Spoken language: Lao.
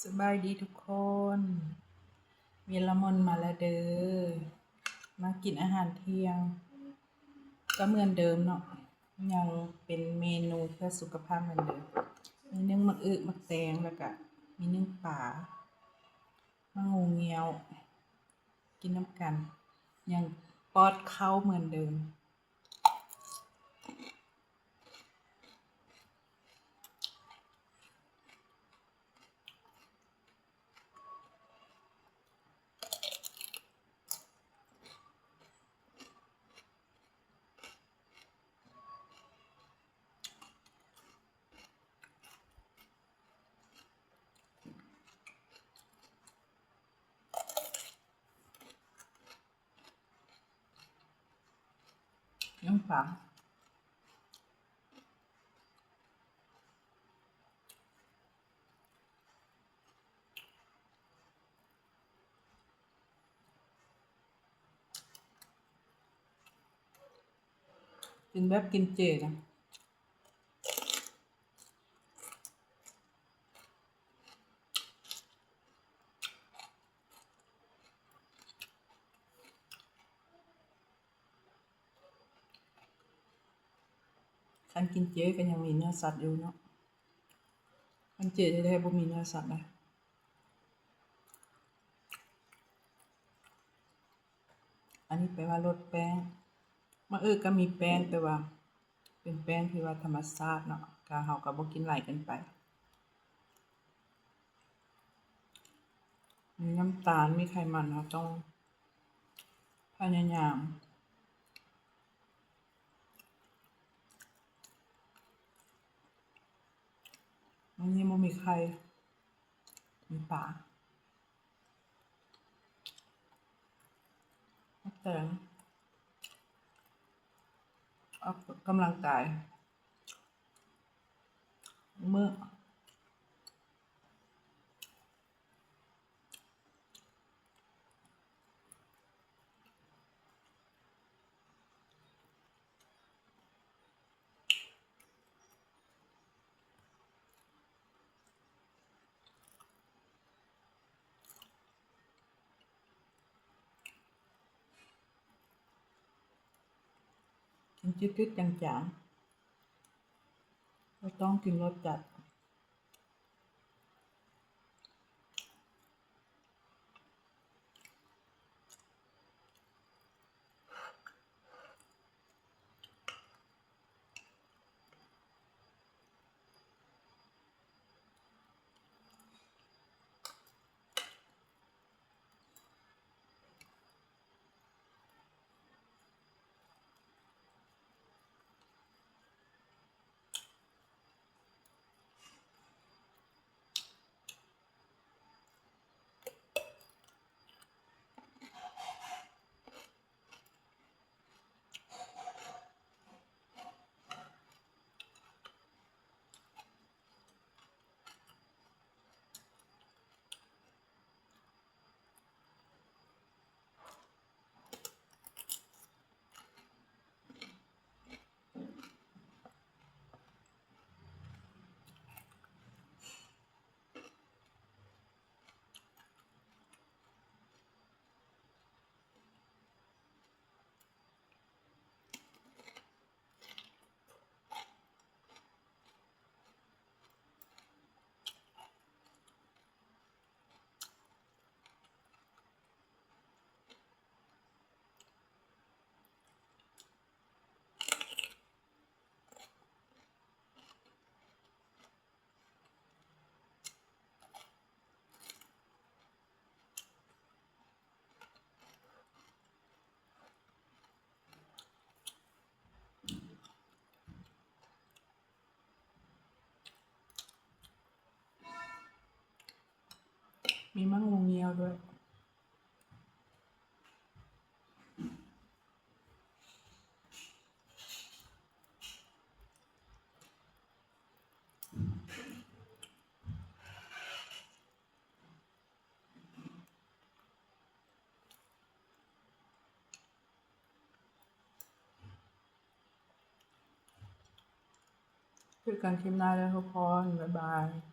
ສະບາຍດີທຸກຄົນ ເວລາມອນມາແລ້ວເດີ ມາກິນອາຫານທ່ຽງ ກໍເໝືອນເດີມເນາະ ຍັງເປັນເມນູເພື່ອສຸຂະພາບເໝືອນເດີມ ມີໜຶ້ງໝາກອຶ ໝາກແຕງ ແລ້ວກະມີໜຶ້ງປາ ໝາກງູງຽວ ກິນນຳກັນ ຍັງປ້ອນເຂົ້າເໝືອນເດີມ. ຍັງຟັງ ກິນແບບກິນເຈນະ. ຄັນກິນເຈກໍຍັງມີເນື້ອສັດຢູ່ເນາະ ຄັນເຈແທ້ໆບໍ່ມີເນື້ອສັດນະ. ອັນນີ້ແປວ່າລົດແປ້ງ ມະອຶກໍມີແປ້ງ ແຕ່ວ່າເປັນແປ້ງທີ່ວ່າທຳມະຊາດເນາະ ກະເຮົາກໍບໍ່ກິນຫຼາຍເກີນໄປ ມີນ້ຳຕານ ມີໄຂມັນ ເຮົາຕ້ອງພະຍາຍາມ. ອັນນີ້ບໍ່ມີໄຂ່ ມີປາ ແຕງ ອອກກຳລັງກາຍມື້. ກິນຈືດໆ ຈາງໆ ບໍ່ຕ້ອງກິນລົດຈັດ. ມີໝາກງູງຽວດ້ວຍ. ເຈີກັນຄລິບໜ້າເດີທຸກຄົນ ບາຍບາຍ.